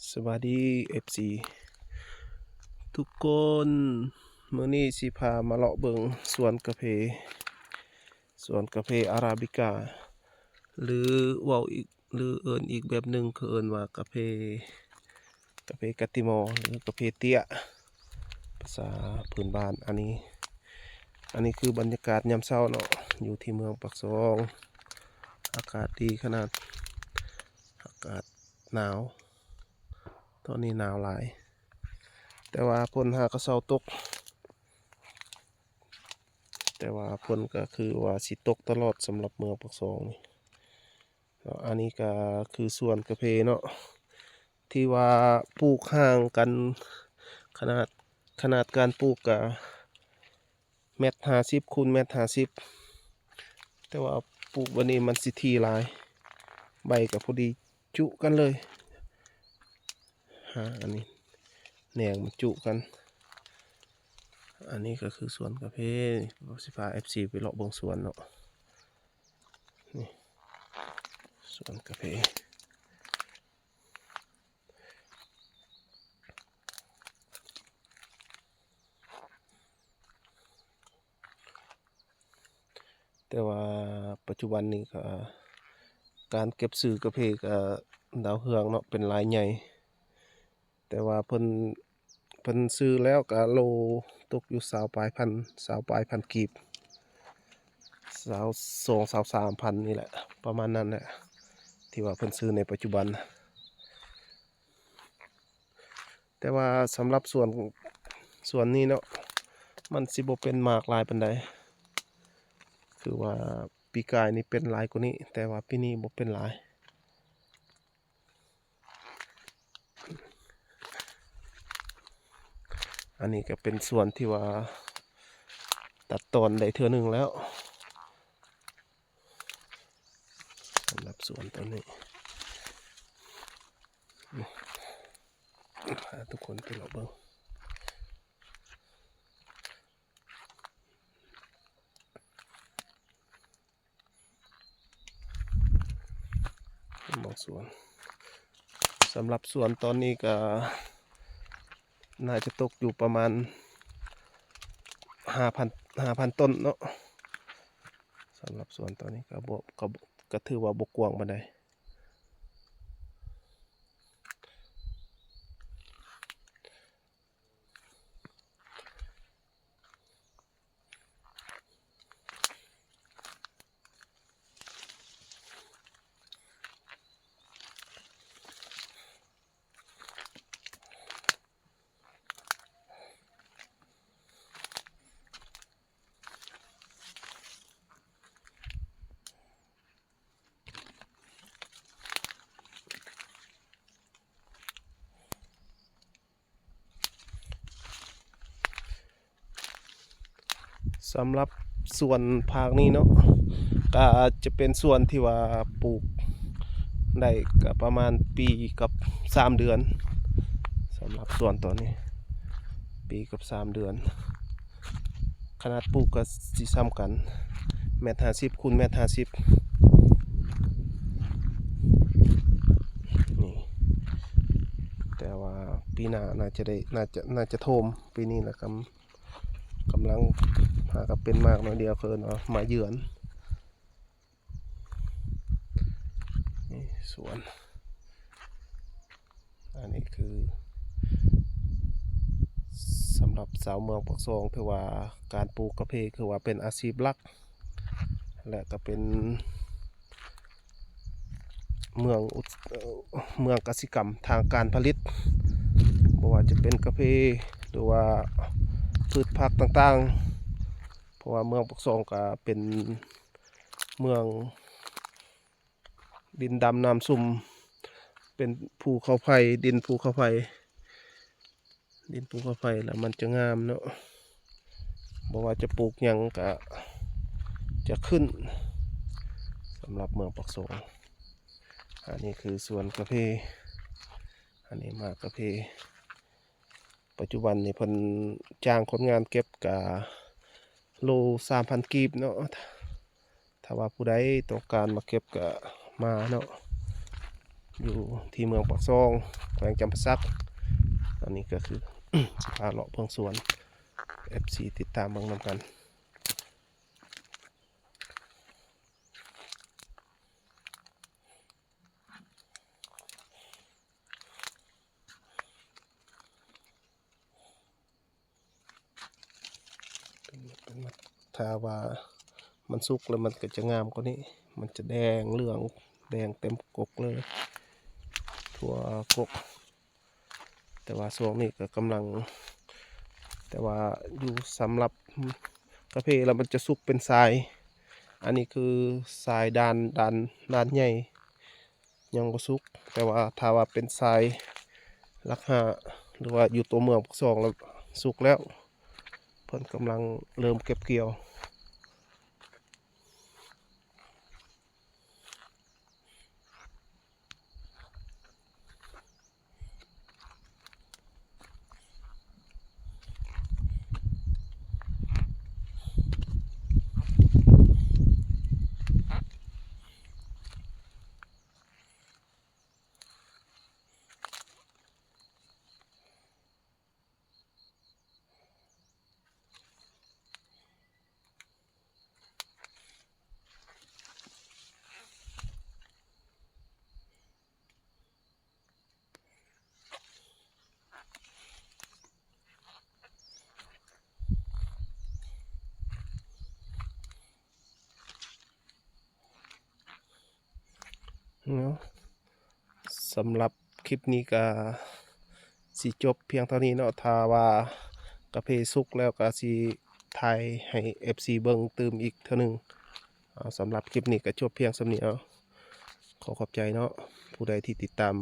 ສະບາຍດີ ເອັຟຊີ ທຸກຄົນ, ມື້ນີ້ຊິພາມາເລາະເບິ່ງສວນກາເຟ, ສວນກາເຟອາຣາບິກາ ຫຼືເວົ້າອີກ ຫຼືເອີ້ນອີກແບບໜຶ່ງ ຄືເອີ້ນວ່າກາເຟ ກາເຟກາຕິມໍ ຫຼືກາເຟເຕ້ຍ ພາສາພື້ນບ້ານ. ອັນນີ້ ອັນນີ້ຄືບັນຍາກາດຍາມເຊົ້າເນາະ ຢູ່ທີ່ເມືອງປາກຊ່ອງ. ອາກາດດີຂະໜາດ, ອາກາດໜາວ, ຕອນນີ້ໜາວຫຼາຍ ແຕ່ວ່າຝົນຫາກະເຊົາຕົກ, ແຕ່ວ່າຝົນກະຄືວ່າຊິຕົກຕະຫຼອດສຳລັບເມືອງປາກຊ່ອງນີ້. ເນາະ ອັນນີ້ກະຄືສວນກາເຟເນາະ ທີ່ວ່າປູກຫ່າງກັນ ຂະໜາດ ຂະໜາດການປູກກະແມັດຫ້າສິບຄູນແມັດຫ້າສິບ ແຕ່ວ່າປູກບາດນີ້ມັນຊິຖີ່ຫຼາຍ, ໃບກະພໍດີຈຸກັນເລີຍ. ຫາ ອັນນີ້ແໜງມັນຈຸກັນ. ອັນນີ້ກະຄືສວນກາເຟ, ຊິພາ ເອັຟຊີ ໄປເລາະເບິ່ງສວນເນາະ. ນີ້ ສວນກາເຟ ແຕ່ວ່າປັດຈຸບັນນີ້ກະ ການເກັບຊື້ກາເຟກະດາວເຮືອງເນາະ ເປັນລາຍໃຫຍ່, ແຕ່ວ່າເພິ່ນ ເພິ່ນຊື້ແລ້ວກະໂລຕົກຢູ່ຊາວປາຍພັນ ຊາວປາຍພັນກີບ ຊາວສອງ ຊາວສາມພັນນີ້ແຫຼະ ປະມານນັ້ນແຫຼະ ທີ່ວ່າເພິ່ນຊື້ໃນປັດຈຸບັນ. ແຕ່ວ່າສຳລັບສວນ ສວນນີ້ເນາະ ມັນຊິບໍ່ເປັນໝາກຫຼາຍປານໃດ, ຄືວ່າປີກາຍນີ້ເປັນຫຼາຍກວ່ານີ້ ແຕ່ວ່າປີນີ້ບໍ່ເປັນຫຼາຍ. ອັນນີ້ກະເປັນສວນທີ່ວ່າຕັດຕອນໄດ້ເທື່ອໜຶ່ງແລ້ວ ສຳລັບສວນຕອນນີ້. ພາທຸກຄົນໄປເລາະເບິ່ງ. ເບິ່ງສວນ. ສຳລັບສວນຕອນນີ້ກະໜ້າຈະຕົກຢູ່ປະມານຫ້າພັນ ຫ້າພັນຕົ້ນເນາະ. ສຳລັບສວນຕອນນີ້ກະບໍ່ ກະ ກະຖືວ່າບໍ່ກວ້າງປານໃດ. ສຳລັບສວນພາກນີ້ເນາະ ກະຈະເປັນສວນທີ່ວ່າປູກໄດ້ກະປະມານປີກັບສາມເດືອນ. ສຳລັບສວນຕອນນີ້ ປີກັບສາມເດືອນ. ຂະໜາດປູກກະຊິສ່ຳກັນ ແມັດຫ້າສິບຄູນແມັດຫ້າສິບ. ນີ້ ແຕ່ວ່າປີໜ້າໜ້າຈະໄດ້ ໜ້າຈະ ໜ້າຈະໂທມ. ປີນີ້ລະກຳ ກຳລັງຫາກະເປັນໝາກໜ້ອຍດຽວ ເຂົາເອີ້ນວ່າໝາກເຫຍື່ອນ. ນີ້ສວນ ອັນນີ້ຄືສຳລັບຊາວເມືອງປາກຊ່ອງ ຖືວ່າການປູກກາເຟຄືວ່າເປັນອາຊີບຫຼັກ ແລະກະເປັນເມືອງອຸດ ເອີ ເມືອງກະສິກຳທາງການຜະລິດ ບໍ່ວ່າຈະເປັນກາເຟ ຫຼືວ່າພືດຜັກຕ່າງໆ ເພາະວ່າເມືອງປາກຊ່ອງກະເປັນ ເມືອງດິນດຳນ້ຳຊຸ່ມ ເປັນພູເຂົາໄຟ ດິນພູເຂົາໄຟ ດິນພູເຂົາໄຟ ແລ້ວມັນຈະງາມເນາະ ບໍ່ວ່າຈະປູກຫຍັງກະຈະຂຶ້ນ. ສຳລັບເມືອງປາກຊ່ອງ ອັນນີ້ຄືສວນກາເຟ ອັນນີ້ໝາກກາເຟ. ປັດຈຸບັນນີ້ເພິ່ນຈ້າງຄົນງານເກັບກະໂລສາມພັນກີບເນາະ. ຖ້າວ່າຜູ້ໃດຕ້ອງການມາເກັບກະມາເນາະ. ຢູ່ທີ່ເມືອງປາກຊ່ອງ ແຂວງຈຳປາສັກ. ອັນນີ້ກໍຄື ຊິພາເລາະເບິ່ງສວນ ເອັຟຊີ ຕິດຕາມເບິ່ງນຳກັນ. ຖ້າວ່າມັນສຸກແລ້ວມັນກໍຈະງາມກວ່ານີ້ ມັນຈະແດງເຫຼືອງແດງເຕັມກົກເລີຍ ທົ່ວກົກ. ແຕ່ວ່າຊ່ວງນີ້ກໍກຳລັງ ແຕ່ວ່າຢູ່ສຳລັບກາເຟແລ້ວມັນຈະສຸກເປັນຊາຍ. ອັນນີ້ຄືຊາຍດ່ານ ດ່ານ ດ່ານໃຫຍ່ ຍັງບໍ່ສຸກ, ແຕ່ວ່າຖ້າວ່າເປັນຊາຍຫຼັກຫ້າ ຫຼືວ່າຢູ່ຕົວເມືອງປາກຊ່ອງແລ້ວ ສຸກແລ້ວ, ເພິ່ນກຳລັງເລີ່ມເກັບກ່ຽວ. ເນາະ ສຳລັບຄລິບນີ້ກໍຊິຈົບພຽງເທົ່ານີ້ເນາະ. ຖ້າວ່າກາເຟສຸກແລ້ວກໍຊິຖ່າຍໃຫ້ເອັຟຊີເບິ່ງຕື່ມອີກເທື່ອໜຶ່ງ. ເອົາ ສຳລັບຄລິບນີ້ກໍຈົບພຽງສ່ຳນີ້ເນາະ. ຂໍຂອບໃຈເນາະ ຜູ້ໃດທີ່ຕິດຕາມ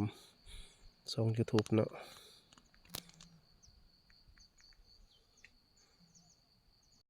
ຊ່ອງ YouTube ເນາະ.